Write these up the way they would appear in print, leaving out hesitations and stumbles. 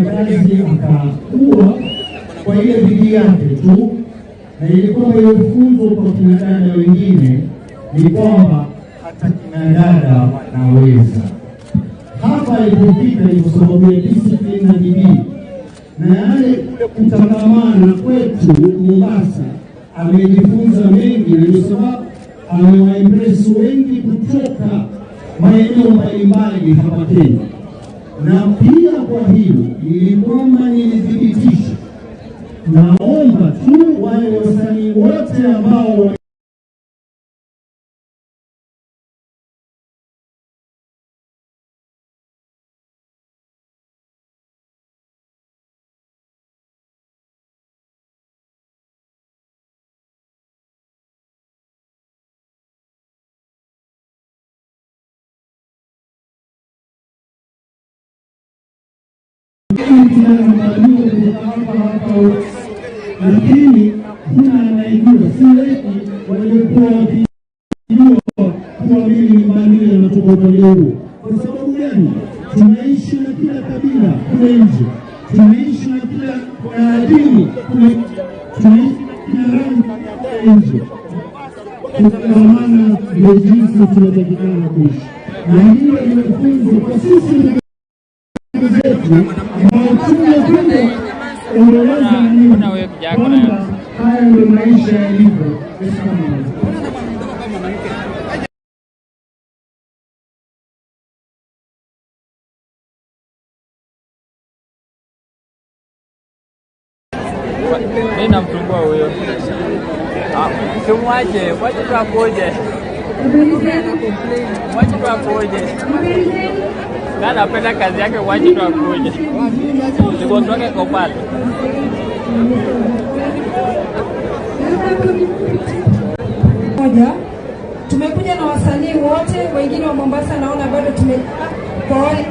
Kazi akakuwa kwa ile bidii yake tu, na ilikuwa ile funzo kwa kina dada wengine ni kwamba hata kina dada wanaweza. Hapa alipofika ni kwa sababu ya discipline na bidii, na yale kule kutangamana kwetu Mombasa, amejifunza mengi, na ndio sababu amewaimpress wengi kutoka maeneo mbalimbali hapa Kenya. Na pia kwa hiyo ili kwamba nilithibitisha, naomba tu wale wasanii wote ambao kutoka hapa hapa, lakini kuna anayejua, si wengi waliokuwa wakijua kuwa mimi ni Mbaluya natoka upande huo. Kwa sababu gani? Tunaishi na kila kabila kule nje, tunaishi na kila dini kule nje, tunaishi na kila rangi kule nje. Kutangamana ndio jinsi tunatakikana kuishi, na hiyo ni funzo kwa sisi ndugu zetu ambao tumekuja endeleza na nini kwamba haya ndio maisha yalivyo. Mimi namtungua huyo. Tumwache, mwache tu akuje. Mwache tu akuje. Na anapenda kazi yake, mwache tu akuje. Ni bosi wake kwa pale. Moja, tumekuja na wasanii wote, wengine wa Mombasa naona bado tume kwa wale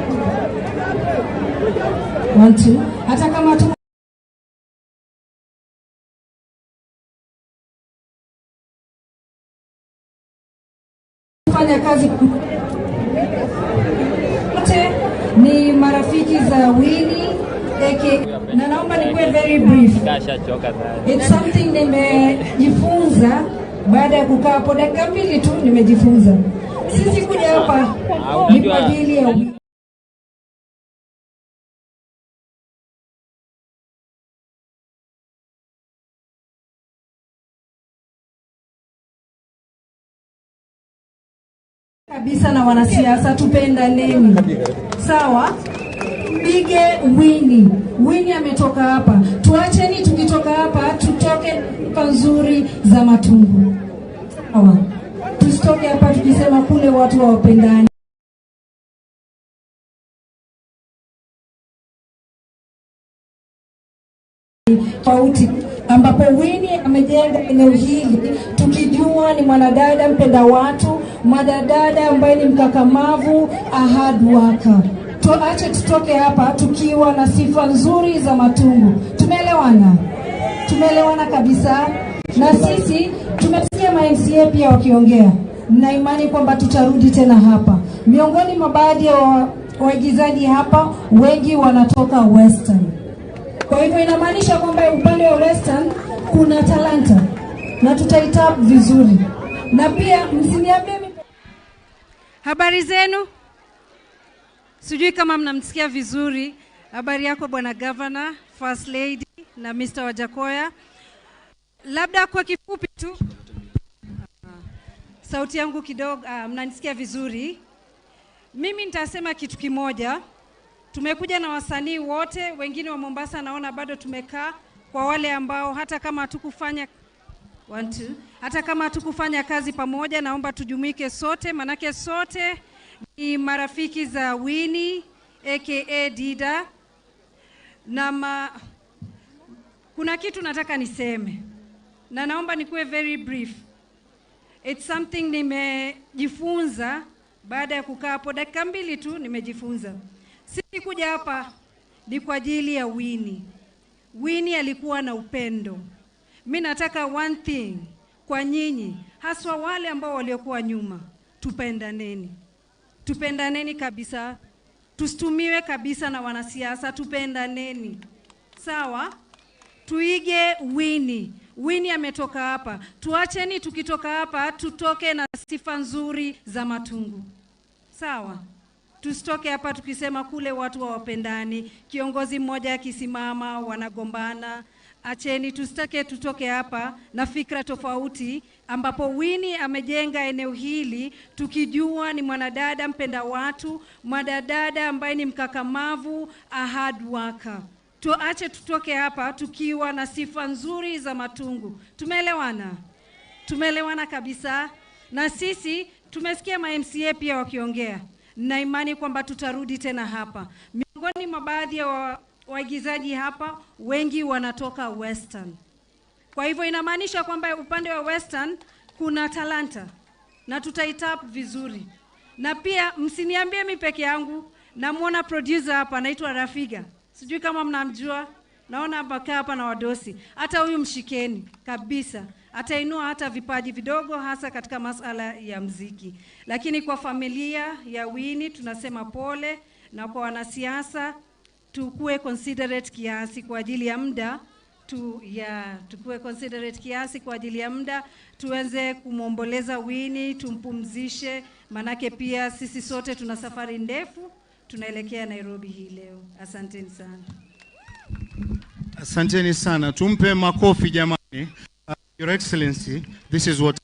one two, hata kama tu fanya kazi wote ni marafiki za Winnie aka, na naomba nikuwe very brief. Kashachoka sana. It's something nimejifunza baada ya kukaa hapo dakika mbili tu nimejifunza. Sisi kuja hapa ni kwa ajili ya kabisa na wanasiasa, tupendaneni, sawa? Pige Winnie. Winnie ametoka hapa, tuacheni tukitoka hapa tutoke pa nzuri za Matungu, sawa? Tusitoke hapa tukisema kule watu hawapendani. Tofauti ambapo Winnie amejenga eneo hili tukijua ni mwanadada mpenda watu, mwanadada ambaye ni mkakamavu, a hard worker. Tuache tutoke hapa tukiwa na sifa nzuri za Matungu. Tumeelewana? Tumeelewana kabisa. Na sisi tumesikia ma MCA pia wakiongea, na imani kwamba tutarudi tena hapa. Miongoni mwa baadhi ya waigizaji hapa wengi wanatoka Western. Kwa hivyo inamaanisha kwamba upande wa Western kuna talanta na tutaitap vizuri. Na pia msiniambie mimi. Habari zenu? Sijui kama mnamsikia vizuri. Habari yako Bwana Governor, First Lady na Mr. Wajackoyah. Labda kwa kifupi tu, sauti yangu kidogo, mnanisikia vizuri? Mimi nitasema kitu kimoja. Tumekuja na wasanii wote, wengine wa Mombasa naona bado tumekaa. Kwa wale ambao hata kama hatukufanya one two, hata kama hatukufanya kazi pamoja, naomba tujumuike sote, manake sote ni marafiki za Winnie aka Dida. Na kuna kitu nataka niseme na naomba nikuwe very brief. It's something nimejifunza baada ya kukaa hapo dakika mbili tu nimejifunza. Sisi kuja hapa ni kwa ajili ya Winnie. Winnie alikuwa na upendo. Mi nataka one thing kwa nyinyi, haswa wale ambao waliokuwa nyuma, tupendaneni. Tupendaneni kabisa. Tusitumiwe kabisa na wanasiasa, tupendaneni. Sawa? Tuige Winnie. Winnie ametoka hapa. Tuacheni tukitoka hapa tutoke na sifa nzuri za Matungu. Sawa? Tusitoke hapa tukisema kule watu hawapendani, kiongozi mmoja akisimama wanagombana. Acheni, tusitake tutoke hapa na fikra tofauti, ambapo Winnie amejenga eneo hili tukijua ni mwanadada mpenda watu, mwanadada ambaye ni mkakamavu, a hard worker. Tuache tutoke hapa tukiwa na sifa nzuri za Matungu. Tumeelewana? Tumeelewana kabisa. Na sisi tumesikia ma MCA pia wakiongea, na imani kwamba tutarudi tena hapa. Miongoni mwa baadhi ya waigizaji hapa wengi wanatoka Western. Kwa hivyo inamaanisha kwamba upande wa Western kuna talanta na tutaitap vizuri. Na pia msiniambie mimi peke yangu, namuona producer hapa anaitwa Rafiga. Sijui kama mnamjua. Naona hapa kaa hapa na wadosi. Hata huyu mshikeni kabisa. Atainua hata vipaji vidogo hasa katika masala ya mziki. Lakini kwa familia ya Winnie tunasema pole, na kwa wanasiasa tukue considerate kiasi kwa ajili ya muda, tukue considerate kiasi kwa ajili ya muda, tuweze kumwomboleza Winnie, tumpumzishe, manake pia sisi sote tuna safari ndefu, tunaelekea Nairobi hii leo. Asanteni sana. Asanteni sana. Tumpe makofi jamani. Your Excellency, this is what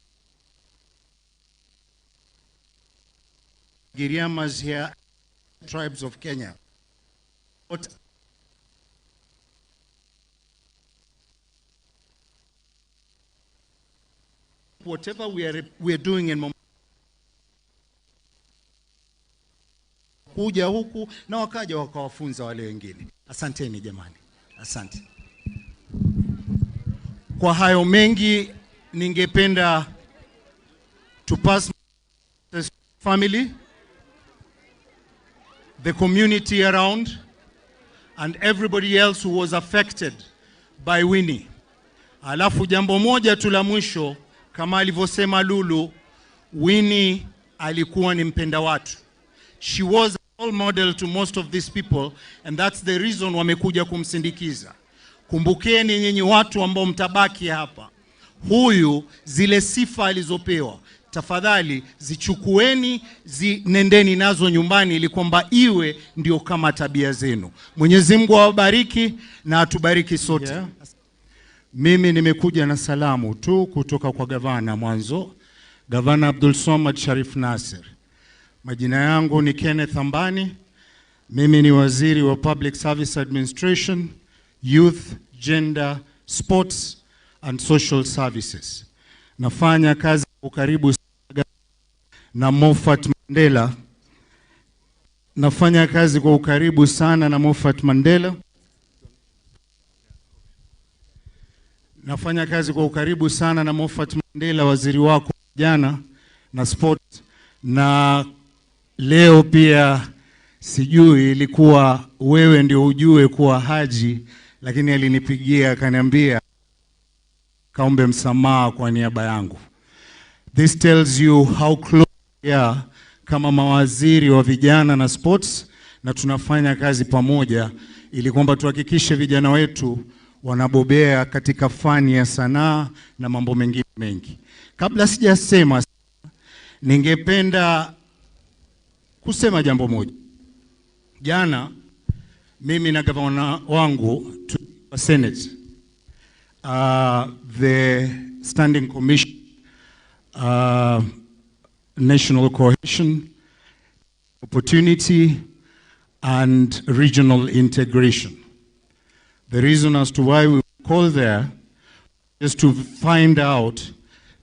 Giriamas here, tribes of Kenya. What whatever we are doing in Mombasa, kuja huku na wakaja wakawafunza wale wengine. Asanteni jamani. Asante. Kwa hayo mengi ningependa to pass the family, the community around, and everybody else who was affected by Winnie. Alafu jambo moja tu la mwisho, kama alivyosema Lulu, Winnie alikuwa ni mpenda watu. She was a role model to most of these people, and that's the reason wamekuja kumsindikiza. Kumbukeni nyinyi watu ambao mtabaki hapa, huyu zile sifa alizopewa, tafadhali zichukueni, zinendeni nazo nyumbani ili kwamba iwe ndio kama tabia zenu. Mwenyezi Mungu awabariki na atubariki sote. Yeah. Mimi nimekuja na salamu tu kutoka kwa gavana mwanzo, Gavana Abdul Somad Sharif Nasir. Majina yangu ni Kenneth Ambani. Mimi ni waziri wa Public Service Administration, Youth, Gender, Sports and Social Services. Nafanya kazi kwa karibu na Moffat Mandela. Nafanya kazi kwa ukaribu sana na Moffat Mandela. Nafanya kazi kwa ukaribu sana na Moffat Mandela, waziri wako jana na sport, na leo pia sijui ilikuwa wewe ndio ujue kuwa Haji, lakini alinipigia akaniambia kaombe msamaha kwa niaba yangu. This tells you how close we are kama mawaziri wa vijana na sports, na tunafanya kazi pamoja ili kwamba tuhakikishe vijana wetu wanabobea katika fani ya sanaa na mambo mengine mengi. Kabla sijasema, ningependa kusema jambo moja. Jana mimi na gavana wangu wa Senate, the Standing Commission, National Cohesion, Opportunity and Regional Integration. The reason as to why we call there is to find out,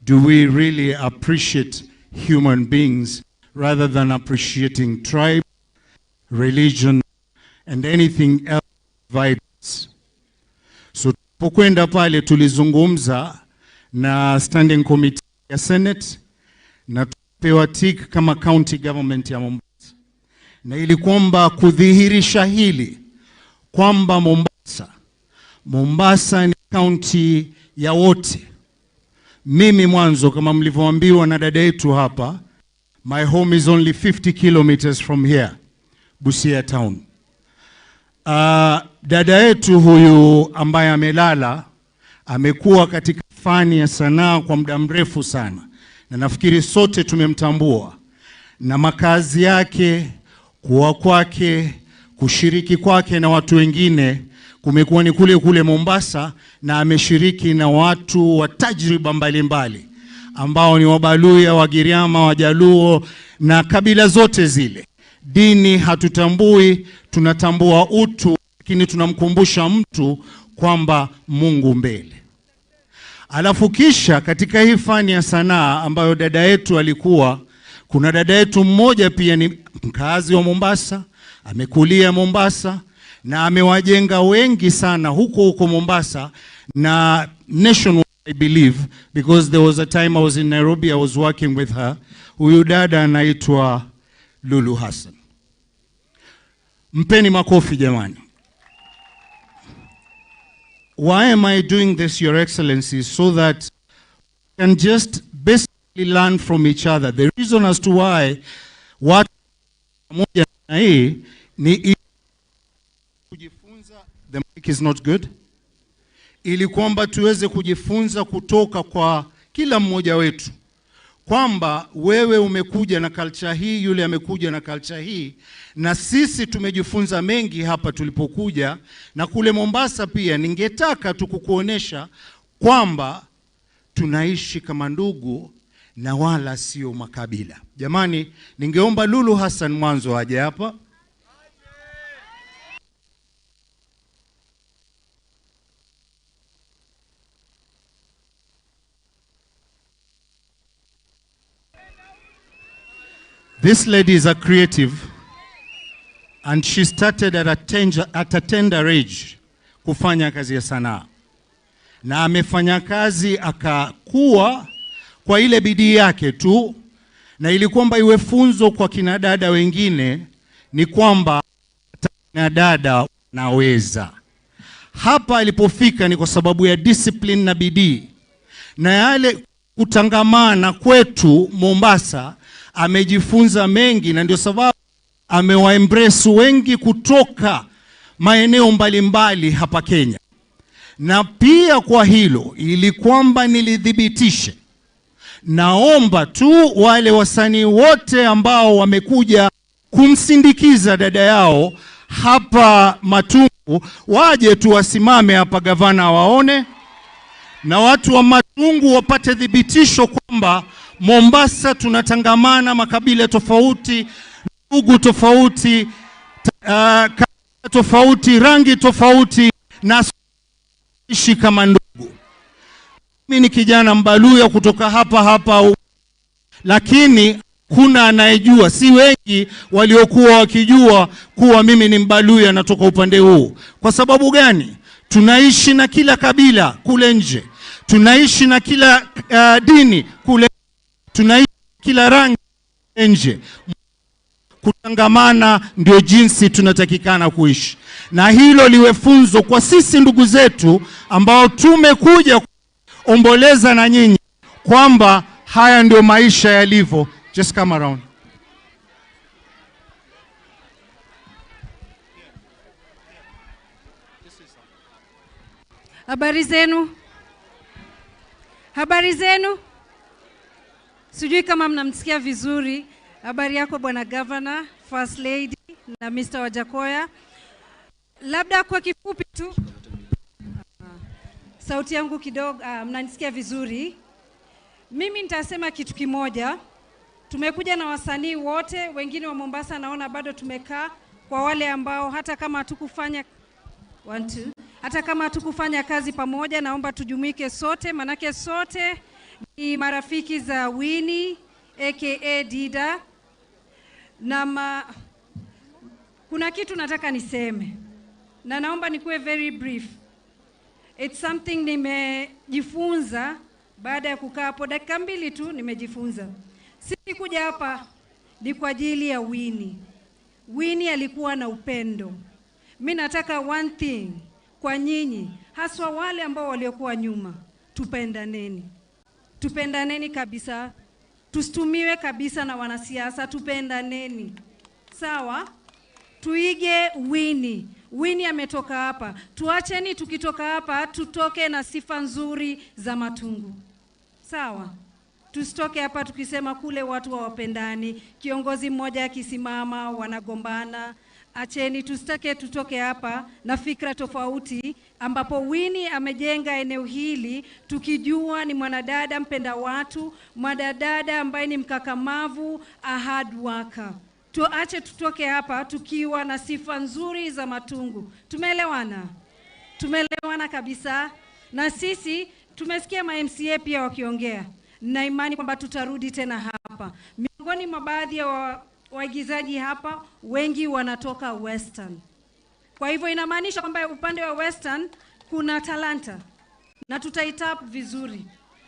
do we really appreciate human beings rather than appreciating tribe, religion, and anything else divides. So tulipokwenda pale tulizungumza na Standing Committee ya Senate na tupewa tick kama county government ya Mombasa, na ili kwamba kudhihirisha hili kwamba Mombasa ni county ya wote. Mimi mwanzo kama mlivyoambiwa na dada yetu hapa, my home is only 50 kilometers from here, Busia Town. Dada yetu huyu ambaye amelala amekuwa katika fani ya sanaa kwa muda mrefu sana, na nafikiri sote tumemtambua na makazi yake, kuwa kwake, kushiriki kwake na watu wengine kumekuwa ni kule kule Mombasa, na ameshiriki na watu wa tajriba mbalimbali ambao ni Wabaluya, Wagiriama, Wajaluo na kabila zote zile. Dini hatutambui, tunatambua utu, lakini tunamkumbusha mtu kwamba Mungu mbele. Alafu kisha katika hii fani ya sanaa ambayo dada yetu alikuwa, kuna dada yetu mmoja pia ni mkazi wa Mombasa, amekulia Mombasa na amewajenga wengi sana huko huko Mombasa na nationwide, I believe, because there was a time I was in Nairobi, I was working with her. Huyu dada anaitwa Lulu Hassan. Mpeni makofi jamani. Why am I doing this, Your Excellency? So that we can just basically learn from each other. The reason as to why watu moja na hii ni kujifunza, the mic is not good, ili kwamba tuweze kujifunza kutoka kwa kila mmoja wetu kwamba wewe umekuja na culture hii, yule amekuja na culture hii, na sisi tumejifunza mengi hapa tulipokuja na kule Mombasa pia. Ningetaka tu kukuonesha kwamba tunaishi kama ndugu na wala sio makabila. Jamani, ningeomba Lulu Hassan mwanzo aje hapa. This lady is a creative, and she started at a tender age kufanya kazi ya sanaa, na amefanya kazi akakuwa kwa ile bidii yake tu, na ili kwamba iwe funzo kwa kina dada wengine ni kwamba kina dada naweza. Hapa alipofika ni kwa sababu ya discipline na bidii na yale kutangamana kwetu Mombasa. Amejifunza mengi na ndio sababu amewaembrace wengi kutoka maeneo mbalimbali hapa Kenya. Na pia kwa hilo, ili kwamba nilithibitishe, naomba tu wale wasanii wote ambao wamekuja kumsindikiza dada yao hapa Matungu waje tu wasimame hapa, gavana waone, na watu wa Matungu wapate thibitisho kwamba Mombasa tunatangamana makabila tofauti, ndugu tofauti, tofauti, rangi tofauti, na ishi kama ndugu. Mimi ni kijana Mbaluya kutoka hapa hapa, lakini kuna anayejua, si wengi waliokuwa wakijua kuwa mimi ni Mbaluya natoka upande huu. Kwa sababu gani? Tunaishi na kila kabila kule nje, tunaishi na kila dini kule, tunaishi kila rangi nje. Kutangamana ndio jinsi tunatakikana kuishi, na hilo liwe funzo kwa sisi ndugu zetu ambao tumekuja omboleza na nyinyi kwamba haya ndio maisha yalivyo. Just come around. Habari zenu? Habari zenu? Sijui kama mnamsikia vizuri. Habari yako Bwana Governor, First Lady na Mr. Wajakoya. Labda kwa kifupi tu, sauti yangu kidogo, mnanisikia vizuri. Mimi nitasema kitu kimoja. Tumekuja na wasanii wote, wengine wa Mombasa naona bado tumekaa. Kwa wale ambao hata kama hatukufanya hata kama hatukufanya kazi pamoja, naomba tujumuike sote, manake sote ni marafiki za Winnie aka Dida. Na kuna kitu nataka niseme, na naomba nikuwe very brief. It's something nimejifunza baada ya kukaa hapo dakika mbili tu, nimejifunza. Sisi kuja hapa ni kwa ajili ya Winnie. Winnie alikuwa na upendo. Mimi nataka one thing kwa nyinyi, haswa wale ambao waliokuwa nyuma, tupendaneni. Tupendaneni kabisa. Tusitumiwe kabisa na wanasiasa, tupendaneni. Sawa? Tuige Winnie. Winnie ametoka hapa. Tuacheni tukitoka hapa tutoke na sifa nzuri za Matungu. Sawa? Tusitoke hapa tukisema kule watu hawapendani, kiongozi mmoja akisimama wanagombana. Acheni tusitake tutoke hapa na fikra tofauti, ambapo Winnie amejenga eneo hili tukijua ni mwanadada mpenda watu, mwanadada ambaye ni mkakamavu, a hard worker. Tuache tutoke hapa tukiwa na sifa nzuri za Matungu. Tumeelewana? Tumeelewana kabisa. Na sisi tumesikia ma MCA pia wakiongea, na imani kwamba tutarudi tena hapa. Miongoni mwa baadhi ya waigizaji hapa wengi wanatoka Western. Kwa hivyo inamaanisha kwamba upande wa Western kuna talanta na tutaitap vizuri.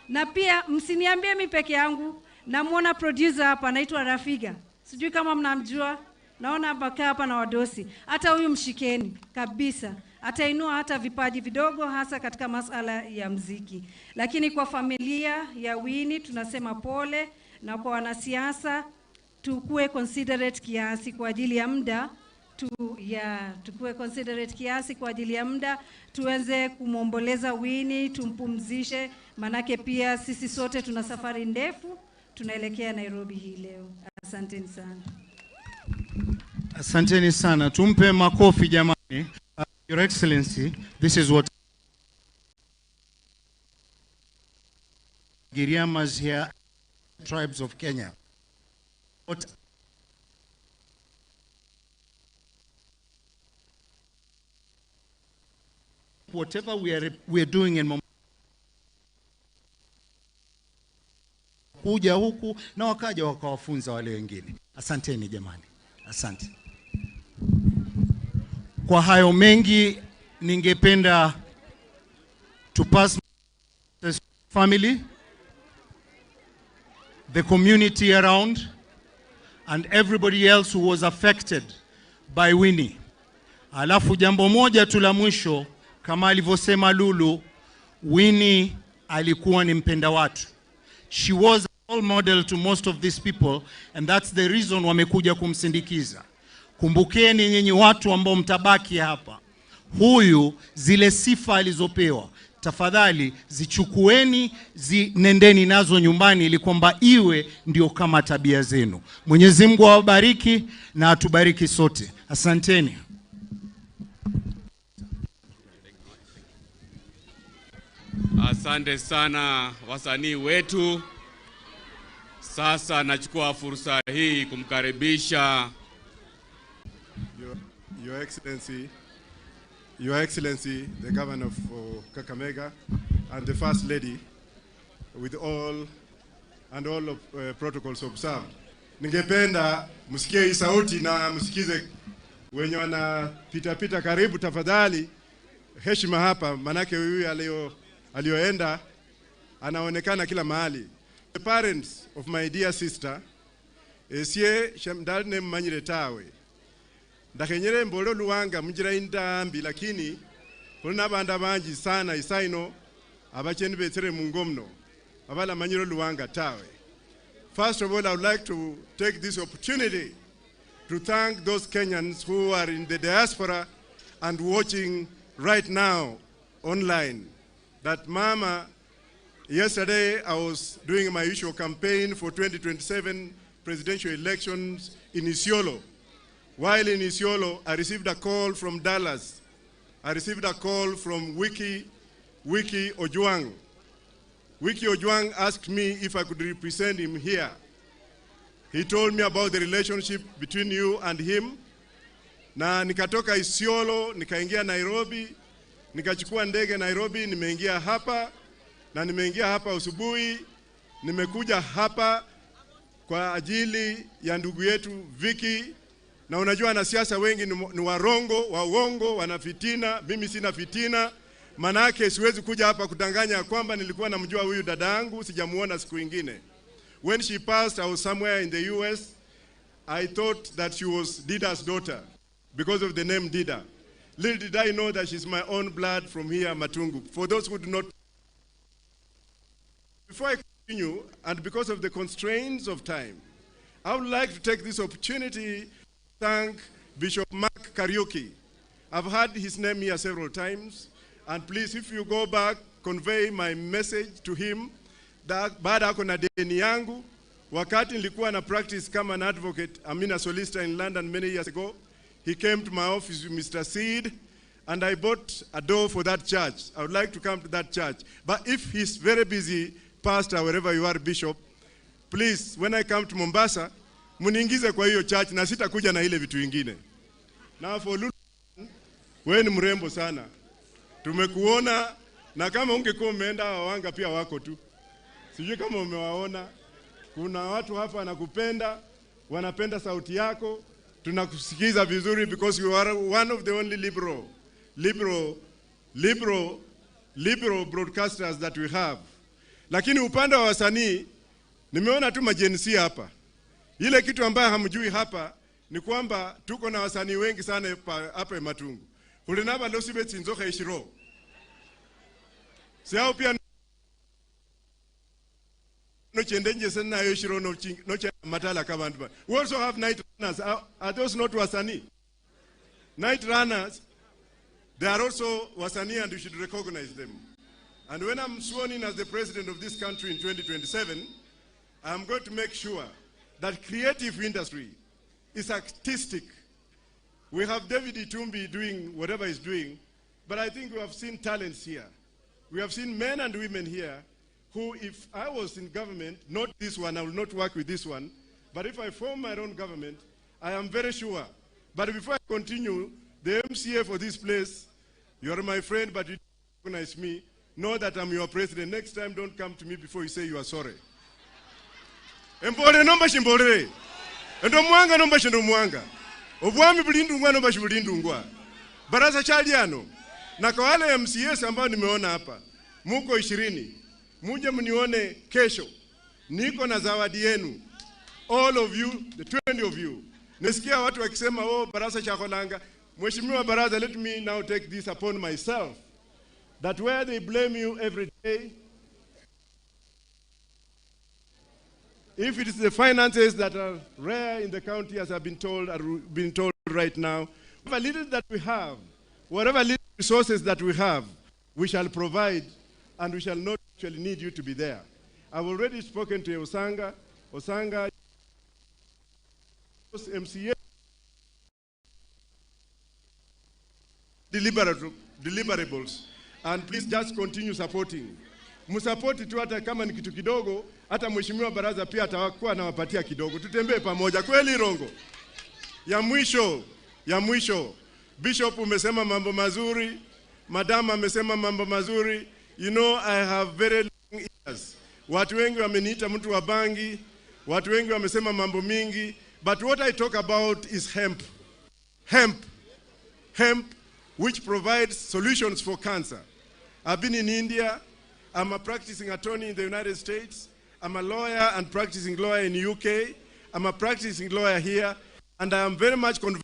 Na pia msiniambie mimi peke yangu, namuona producer hapa anaitwa Rafiga. Sijui kama mnamjua. Naona hapa hapa na wadosi. Hata huyu mshikeni kabisa. Atainua hata vipaji vidogo hasa katika masala ya mziki. Lakini kwa familia ya Winnie tunasema pole, na kwa wanasiasa tukue considerate kiasi kwa ajili ya muda, tukue considerate kiasi kwa ajili ya muda, tuweze kumwomboleza Winnie, tumpumzishe, manake pia sisi sote tuna safari ndefu, tunaelekea Nairobi hii leo. Asanteni sana. Asanteni sana. Tumpe makofi jamani. Your Excellency, this is what Giriamas here, tribes of Kenya. What whatever we are doing in Mombasa, kuja huku na wakaja wakawafunza wale wengine. Asanteni jamani. Asante. Kwa hayo mengi ningependa to pass the family, the community around, and everybody else who was affected by Winnie. Alafu jambo moja tu la mwisho, kama alivyosema Lulu, Winnie alikuwa ni mpenda watu. She was a role model to most of these people, and that's the reason wamekuja kumsindikiza. Kumbukeni nyinyi watu ambao mtabaki hapa, huyu zile sifa alizopewa, tafadhali zichukueni, zinendeni nazo nyumbani ili kwamba iwe ndio kama tabia zenu. Mwenyezi Mungu awabariki na atubariki sote. Asanteni. Asante sana wasanii wetu. Sasa nachukua fursa hii kumkaribisha Your Excellency, the Governor of Kakamega and the First Lady, with all of protocols observed. Ningependa msikie hii sauti na msikize wenye wanapita pita karibu, tafadhali. Heshima hapa, manake huyu alioenda anaonekana kila mahali. The parents of my dear sister, esie shamdalne mmanyire tawe. Ndakhenyere mbolo luwanga mujira indambi, lakini khuli nabandu banji sana isaino abacheni betsere mungomno abala manyiro luwanga tawe. First of all, I would like to take this opportunity to thank those Kenyans who are in the diaspora and watching right now online. That mama, yesterday I was doing my usual campaign for 2027 presidential elections in Isiolo. While in Isiolo, I received a call from Dallas. I received a call from Wiki Ojwang. Wiki Ojwang asked me if I could represent him here. He told me about the relationship between you and him. Na nikatoka Isiolo, nikaingia Nairobi, nikachukua ndege Nairobi, nimeingia hapa, na nimeingia hapa usubuhi, nimekuja hapa kwa ajili ya ndugu yetu Vicky. Na unajua wanasiasa wengi ni warongo, waongo, wana fitina. Mimi sina fitina. Manake siwezi kuja hapa kudanganya kwamba nilikuwa namjua huyu dada yangu, sijamuona siku ingine. When she passed, I was somewhere in the US. I thought that she was Dida's daughter because of the name Dida. Little did I know that she's my own blood from here, Matungu. For those who do not... Before I continue, and because of the constraints of time, I would like to take this opportunity to thank Bishop Mark Kariuki. I've heard his name here several times, and please, if you go back, convey my message to him that baada ako na deni yangu wakati nilikuwa na practice kama an advocate, I mean a solicitor in London many years ago, he came to my office with Mr. Seed, and I bought a door for that church. I would like to come to that church. But if he's very busy, pastor, wherever you are, bishop, please, when I come to Mombasa, muniingize kwa hiyo church na sitakuja na ile vitu vingine. Now for Lulu, wewe ni mrembo sana. Tumekuona, na kama ungekuwa umeenda wawanga pia wako tu. Sijui kama umewaona. Kuna watu hapa wanakupenda, wanapenda sauti yako. Tunakusikiza vizuri because you are one of the only liberal broadcasters that we have. Lakini upande wa wasanii nimeona tu majensia hapa. Ile kitu ambayo hamjui hapa ni kwamba tuko na wasanii wengi sana hapa Matungu. Kulinaba losibe tsinzoka ishiro. Sio pia no chendenje sana ishiro no no matala kabantu. We also have night runners. Are those not wasanii? Night runners, they are also wasanii and you should recognize them. And when I'm sworn in as the president of this country in 2027, I'm going to make sure that creative industry is artistic. We have David Itumbi doing whatever he's doing, but I think we have seen talents here. We have seen men and women here who, if I was in government, not this one, I will not work with this one, but if I form my own government, I am very sure. But before I continue, the MCA for this place, you are my friend, but you don't recognize me. Know that I'm your president. Next time, don't come to me before you say you are sorry. Embore nomba shimbore. Endo mwanga nomba shindo mwanga. Obwami bulindungwa nomba shibulindungwa. Baraza chaliano. Na kwa wale MCAs ambao nimeona hapa, muko 20. Muje mnione kesho. Niko na zawadi yenu. All of you, the 20 of you. Nisikia watu wakisema, oh, Barasa chakolanga. Mheshimiwa Baraza, let me now take this upon myself. That where they blame you every day, if it is the finances that are rare in the county, as I've been told, are being told right now, whatever little that we have, whatever little resources that we have, we shall provide, and we shall not actually need you to be there. I've already spoken to Osanga, Osanga, MCA, deliverables, and please just continue supporting. Msapoti tu hata kama ni kitu kidogo, hata Mheshimiwa Baraza pia atakuwa anawapatia kidogo. Tutembee pamoja kweli Rongo. Ya mwisho. Bishop umesema mambo mazuri, Madam amesema mambo mazuri. You know I have very long ears. Watu wengi wameniita mtu wa bangi, watu wengi wamesema mambo mingi, but what I talk about is hemp. Hemp. Hemp which provides solutions for cancer. I've been in India. I'm a practicing attorney in the United States. I'm a lawyer and practicing lawyer in the UK. I'm a practicing lawyer here, and I am very much convinced.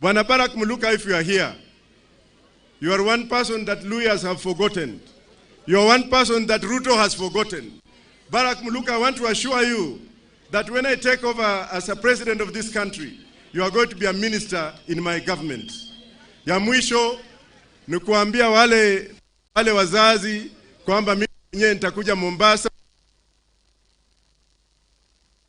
Bwana Barak Muluka, if you are here, you are one person that lawyers have forgotten. You are one person that Ruto has forgotten. Barak Muluka, I want to assure you that when I take over as a president of this country, you are going to be a minister in my government. Ya mwisho, ni kuambia wale wazazi kwamba mimi mwenyewe nitakuja Mombasa.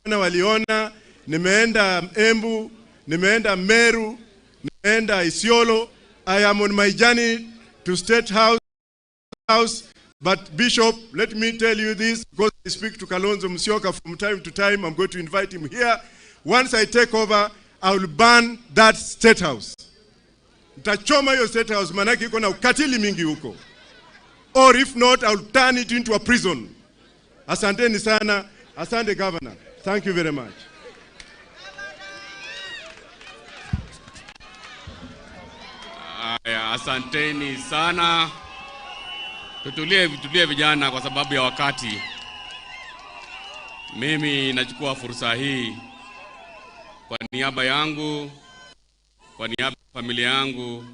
Na waliona nimeenda Embu, nimeenda Meru, nimeenda Isiolo. I am on my journey to State House. But Bishop, let me tell you this, because I speak to Kalonzo Musyoka from time to time. I'm going to invite him here. Once I take over, I will burn that State House. Nitachoma hiyo State House, manake iko na ukatili mingi huko. Or if not, I will turn it into a prison. Asanteni sana. Asante Governor. Thank you very much. Aya, asanteni sana. Tutulie vijana kwa sababu ya wakati. Mimi nachukua fursa hii kwa niaba yangu, kwa niaba ya familia yangu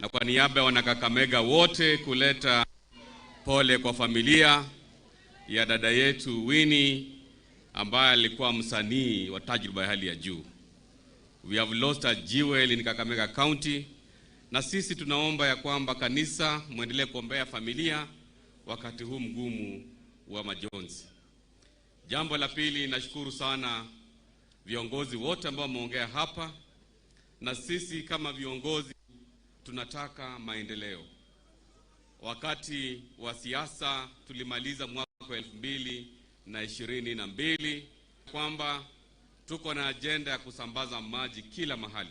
na kwa niaba ya wanakakamega wote kuleta pole kwa familia ya dada yetu Winnie ambaye alikuwa msanii wa tajriba ya hali ya juu. We have lost a jewel in Kakamega County, na sisi tunaomba ya kwamba kanisa muendelee kuombea familia wakati huu mgumu wa majonzi. Jambo la pili, nashukuru sana viongozi wote ambao wameongea hapa, na sisi kama viongozi tunataka maendeleo. Wakati wa siasa tulimaliza mwaka wa 2022 kwamba tuko na ajenda ya kusambaza maji kila mahali.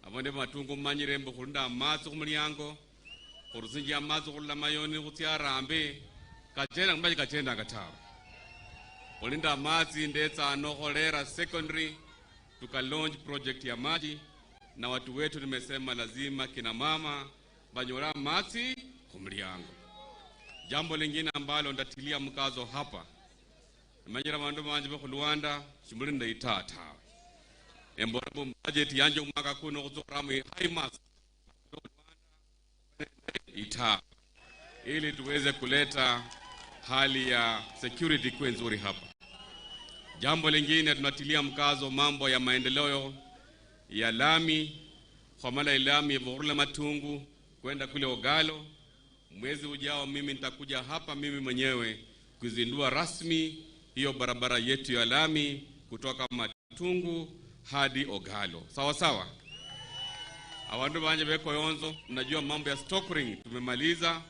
Abonde Matungu manyirembo khulunda amatsi khumulyango, khurusinja amatsi khurula Mayoni khutsia Arambe, kachenda maji kachendanga tawe. Khulinda amatsi ndetsa ano Kholera Secondary, tuka launch project ya maji na watu wetu, nimesema lazima kina mama banyola amatsi khumulyango. Jambo lingine ambalo ndatilia mkazo hapa, manyira bandu banje bekhuluwanda shimulinda itaa tawe. Embora budget yanje umwaka kuno khutsuramu high mass itaa ili tuweze kuleta hali ya security kuwe nzuri hapa. Jambo lingine tunatilia mkazo mambo ya maendeleo ya lami, kwa mala ilami ya Matungu kwenda kule Ogalo. Mwezi ujao mimi nitakuja hapa mimi mwenyewe kuzindua rasmi hiyo barabara yetu ya lami kutoka Matungu hadi Ogalo. Sawa sawa. Abandu banje bekoyonzo, mnajua mambo ya stock ring tumemaliza.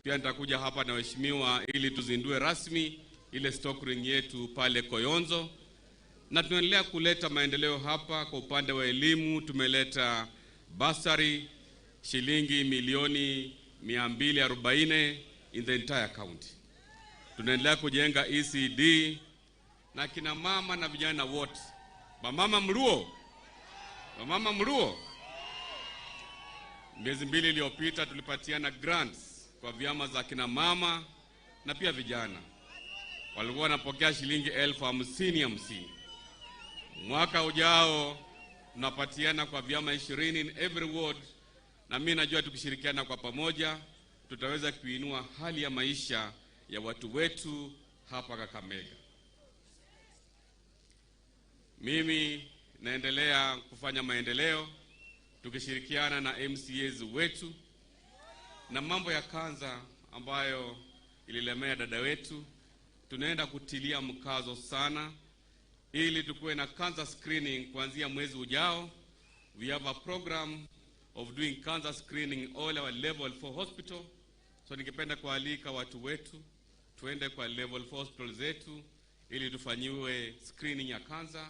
Pia nitakuja hapa na waheshimiwa ili tuzindue rasmi ile stock ring yetu pale Koyonzo. Na tunaendelea kuleta maendeleo hapa kwa upande wa elimu. Tumeleta basari shilingi milioni 240 in the entire county. Tunaendelea kujenga ECD na kina mama na vijana wote. Mama mruo. Mama mruo. Miezi 2 iliyopita tulipatiana grants kwa vyama za kina mama na pia vijana. Walikuwa wanapokea shilingi 50,000. Mwaka ujao tunapatiana kwa vyama 20 in every ward, na mimi najua tukishirikiana kwa pamoja tutaweza kuinua hali ya maisha ya watu wetu hapa Kakamega. Mimi naendelea kufanya maendeleo tukishirikiana na MCAs wetu, na mambo ya kanza ambayo ililemea dada wetu tunaenda kutilia mkazo sana ili tukuwe na cancer screening kuanzia mwezi ujao. We have a program of doing cancer screening all our level 4 hospital. So ningependa kualika watu wetu tuende kwa level 4 hospital zetu ili tufanyiwe screening ya cancer,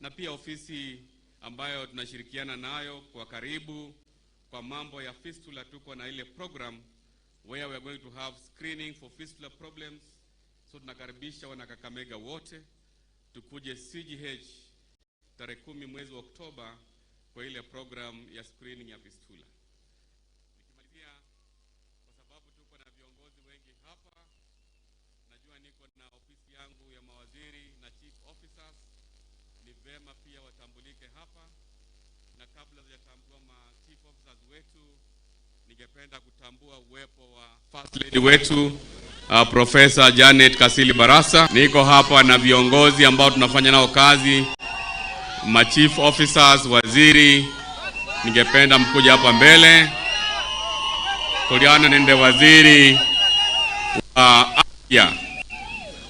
na pia ofisi ambayo tunashirikiana nayo kwa karibu kwa mambo ya fistula, tuko na ile program where we are going to have screening for fistula problems. So tunakaribisha wana Kakamega wote tukuje CGH tarehe 10 mwezi wa Oktoba kwa ile program ya screening ya fistula. Nikimalizia, kwa sababu tuko na viongozi wengi hapa, najua niko na ofisi yangu ya mawaziri na chief officers, ni vema pia watambulike hapa. Na kabla sijatambua ma chief officers wetu, ningependa kutambua uwepo wa First Lady wetu Professor Janet Kasili Barasa. Niko hapa na viongozi ambao tunafanya nao kazi, ma chief officers, waziri. Ningependa mkuja hapa mbele. Kuliana nende waziri wa afya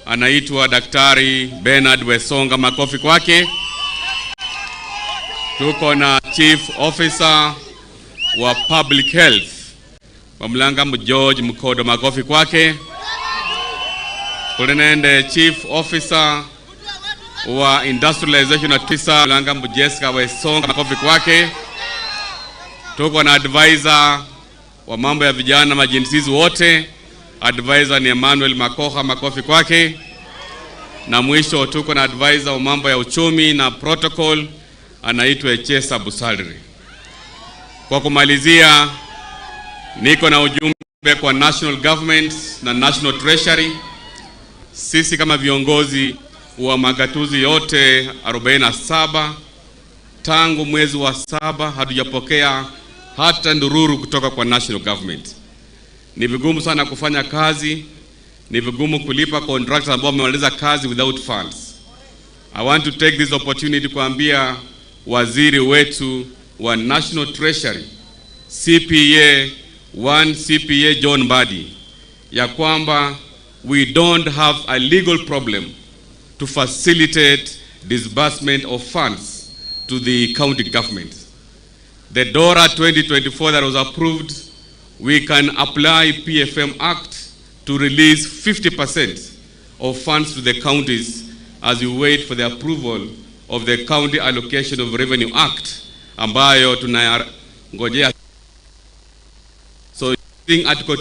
anaitwa Daktari Bernard Wesonga, makofi kwake. Tuko na chief officer wa public health Wamulanga George Mkodo, makofi kwake. Kulinende chief officer wa industrialization na tisa Mulanga Jessica Wesonga, makofi kwake. Tuko na advisor wa mambo ya vijana majinsizi wote, advisor ni Emmanuel Makoha, makofi kwake. Na mwisho tuko na advisor wa mambo ya uchumi na protocol anaitwa Echesa Busalri. Kwa kumalizia, niko na ujumbe kwa national government na national treasury. Sisi kama viongozi wa magatuzi yote 47 tangu mwezi wa 7 hatujapokea hata ndururu kutoka kwa national government. Ni vigumu sana kufanya kazi Ni vigumu kulipa contractors ambao wamemaliza kazi without funds. I want to take this opportunity kuambia waziri wetu wa National Treasury, CPA 1, CPA John Mbadi, ya kwamba we don't have a legal problem to facilitate disbursement of funds to the county government. The DORA 2024 that was approved, we can apply PFM Act to release 50% of funds to the counties as we wait for the approval of the County Allocation of Revenue Act ambayo tunangojea. So using Article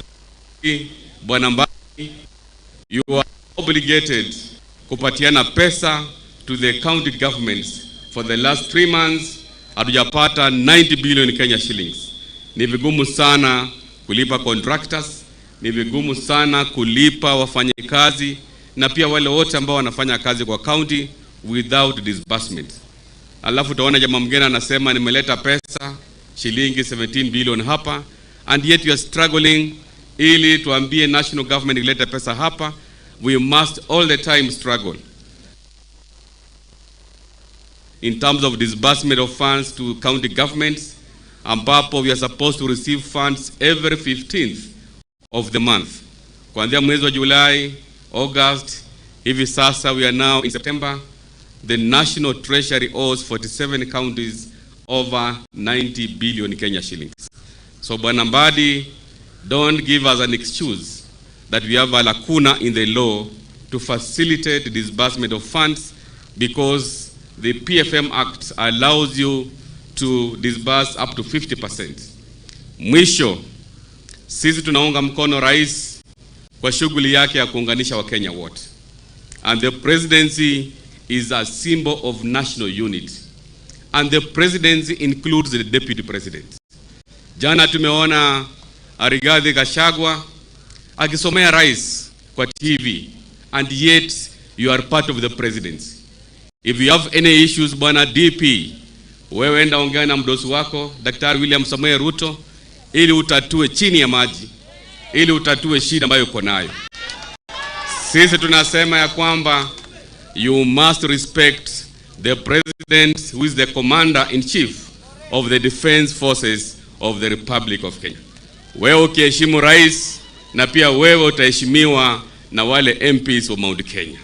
3, Bwana Mbadi, you are obligated kupatiana pesa to the county governments. For the last 3 months hatujapata 90 billion Kenya shillings. Ni vigumu sana kulipa contractors, ni vigumu sana kulipa wafanyikazi na pia wale wote ambao wanafanya kazi kwa county without disbursement. Alafu utaona jamaa mwingine anasema, "Nimeleta pesa shilingi 17 billion hapa," and yet you are struggling ili tuambie national government ilete pesa hapa. We must all the time struggle in terms of disbursement of funds to county governments, ambapo we are supposed to receive funds every 15th of the month. Kuanzia mwezi wa Julai, August, hivi sasa we are now in September, the National Treasury owes 47 counties over 90 billion Kenya shillings. So Bwana Mbadi, don't give us an excuse that we have a lacuna in the law to facilitate disbursement of funds, because the PFM Act allows you to disburse up to 50%. Mwisho, sisi tunaunga mkono rais kwa shughuli yake ya kuunganisha Wakenya wote. And the presidency is a symbol of national unity. And the presidency includes the deputy president. Jana tumeona Rigathi Gachagua akisomea rais kwa TV, and yet you are part of the presidency. If you have any issues, Bwana DP, wewe enda ongea na mdosi wako Daktari William Samoei Ruto ili utatue chini ya maji, ili utatue shida ambayo uko nayo. Sisi tunasema ya kwamba you must respect the president, who is the commander in chief of the defense forces of the Republic of Kenya. Wewe ukiheshimu rais, na pia wewe utaheshimiwa na wale MPs wa Mount Kenya.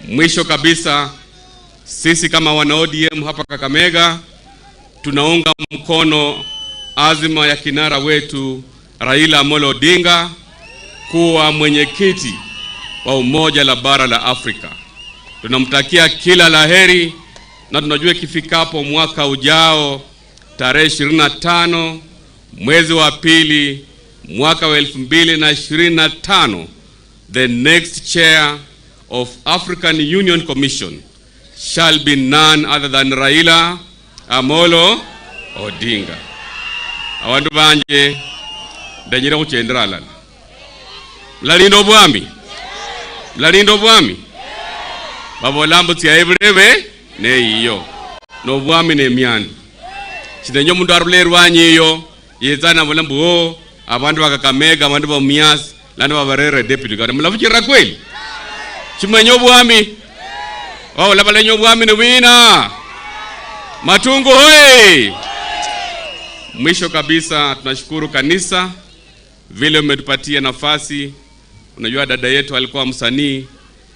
Mwisho kabisa, sisi kama wana ODM hapa Kakamega tunaunga mkono azima ya kinara wetu Raila Amolo Odinga kuwa mwenyekiti wa Umoja la Bara la Afrika. Tunamtakia kila laheri na tunajua ikifikapo mwaka ujao tarehe 25 mwezi wa pili mwaka wa 2025, the next chair of African Union Commission shall be none other than Raila Amolo Odinga. Abandu banje, ndanyira khuchendera alala. Mulalinda obwami, mulalinda obwami. Babola mbu tsya ebulebe neyiyo nobwami nemyandu. Sindenya omundu arula erwanyi eyo yetsa nabola mbu o abandu ba Kakamega, abandu ba Mumias lano babarere deputy governor. Mulafuchirira kweli? Chimenya obwami wabola balenya obwami ni wina Matungu hoi. Mwisho kabisa, tunashukuru kanisa vile umetupatia nafasi. Unajua dada yetu alikuwa msanii,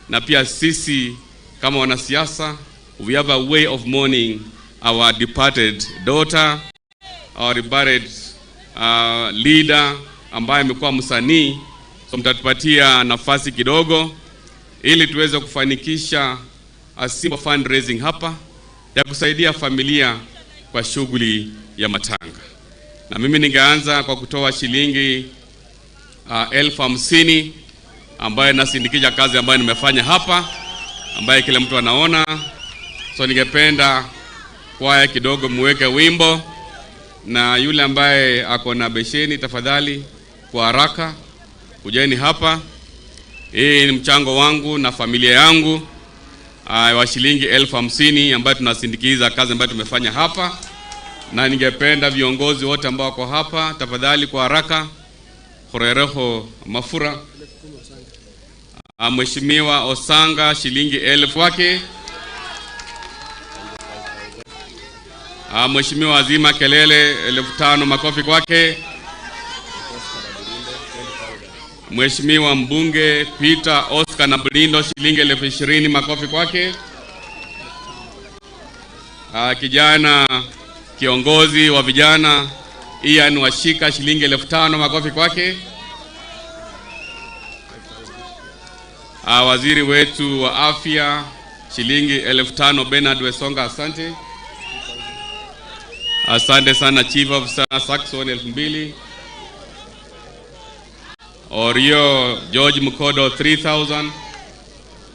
na pia sisi kama wanasiasa, we have a way of mourning our departed daughter, our departed leader ambaye amekuwa msanii. So mtatupatia nafasi kidogo ili tuweze kufanikisha a simple fundraising hapa ya kusaidia familia kwa shughuli ya matanga. Na mimi ningeanza kwa kutoa shilingi 50,000 ambayo nasindikisha kazi ambayo nimefanya hapa, ambaye kila mtu anaona. So ningependa kwaya kidogo muweke wimbo, na yule ambaye ako na besheni, tafadhali kwa haraka kujeni hapa. Hii ni mchango wangu na familia yangu wa shilingi 50,000 ambayo tunasindikiza kazi ambayo tumefanya hapa, na ningependa viongozi wote ambao wako hapa, tafadhali kwa haraka, khurereho mafura. Mheshimiwa Osanga shilingi 1,000 wake. Mheshimiwa Azima Kelele 5,000, makofi kwake. Mheshimiwa mbunge Peter Oscar Nabulindo shilingi 20,000, makofi kwake. Kijana kiongozi wa vijana Ian Washika shilingi 5,000, makofi kwake. Waziri wetu wa afya shilingi 5,000 Bernard Wesonga, asante. Asante sana Chief Officer Saxon 2,000. Orio George Mukodo 3,000.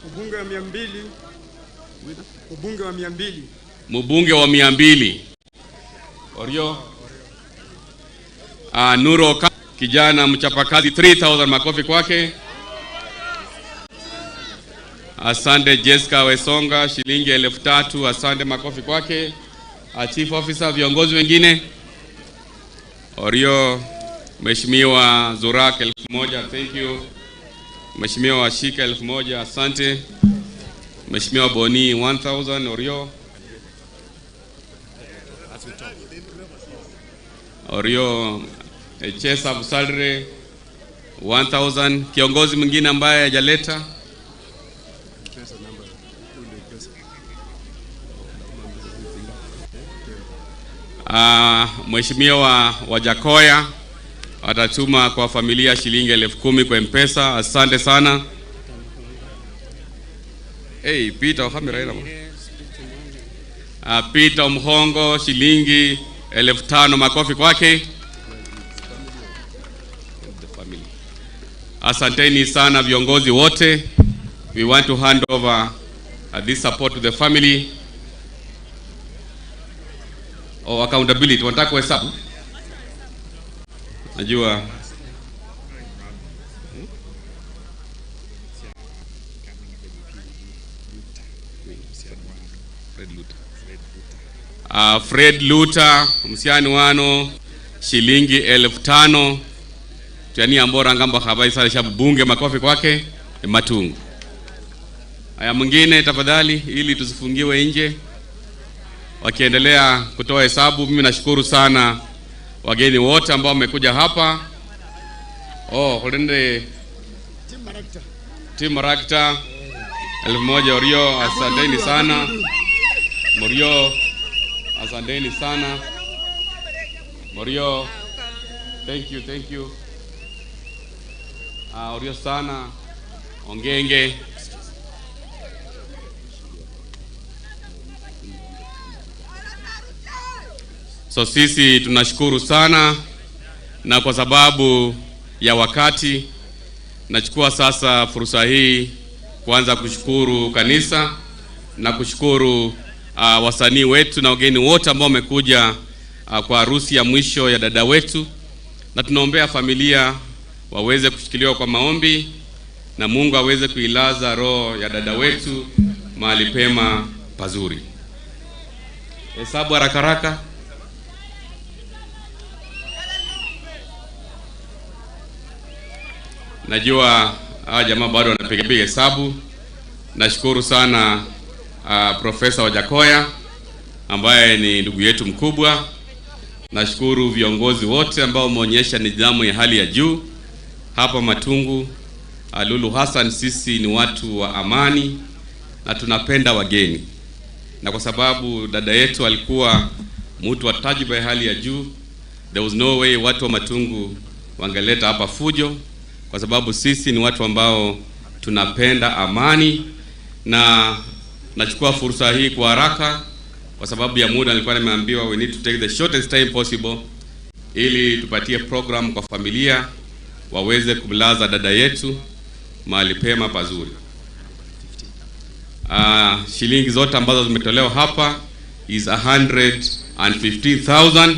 Ubunge wa 200. Ubunge wa 200. Mbunge wa 200. Orio. Nuro kijana mchapakazi 3,000, makofi kwake. Asante Jessica Wesonga shilingi 3,000, asante, makofi kwake. Chief Officer, viongozi wengine. Orio, Mheshimiwa Zurak 1,000, thank you. Mheshimiwa Washika 1,000, asante. Mheshimiwa Boni 1,000, Orio. Orio Chesa Busalre 1,000. Kiongozi mwingine ambaye hajaleta. Mheshimiwa Wajakoya atatuma kwa familia shilingi 10,000 kwa M-Pesa. Asante sana. Hey, Peter Ohamira. Peter Mhongo shilingi 5,000, makofi kwake. Asanteni sana viongozi wote. We want to hand over this support to the family. Oh, accountability. Wanataka kuhesabu? Najua. Fred Luther. Fred Luther msiani wano shilingi 5,000. Tiani ambora ngamba habari sana shabu bunge, makofi kwake Matungu. Haya, mwingine tafadhali ili tusifungiwe nje. Wakiendelea kutoa hesabu, mimi nashukuru sana wageni wote ambao wamekuja hapa. Oh, holende Tim Rakta 1,000 Orio, asanteni sana. Morio, asanteni sana. Morio, thank you, thank you. Orio sana. Ongenge. So sisi tunashukuru sana, na kwa sababu ya wakati nachukua sasa fursa hii kuanza kushukuru kanisa na kushukuru wasanii wetu na wageni wote ambao wamekuja kwa harusi ya mwisho ya dada wetu, na tunaombea familia waweze kushikiliwa kwa maombi na Mungu aweze kuilaza roho ya dada wetu mahali pema pazuri. Hesabu haraka haraka. Najua hawa jamaa bado wanapiga piga hesabu. Nashukuru sana Profesa Wajakoya ambaye ni ndugu yetu mkubwa. Nashukuru viongozi wote ambao wameonyesha nidhamu ya hali ya juu hapa Matungu. Lulu Hassan, sisi ni watu wa amani na tunapenda wageni, na kwa sababu dada yetu alikuwa mtu wa tajriba ya hali ya juu, there was no way watu wa Matungu wangeleta hapa fujo, kwa sababu sisi ni watu ambao tunapenda amani. Na nachukua fursa hii kwa haraka kwa sababu ya muda, nilikuwa nimeambiwa we need to take the shortest time possible ili tupatie program kwa familia waweze kumlaza dada yetu mahali pema pazuri. Shilingi zote ambazo zimetolewa hapa is 115,000.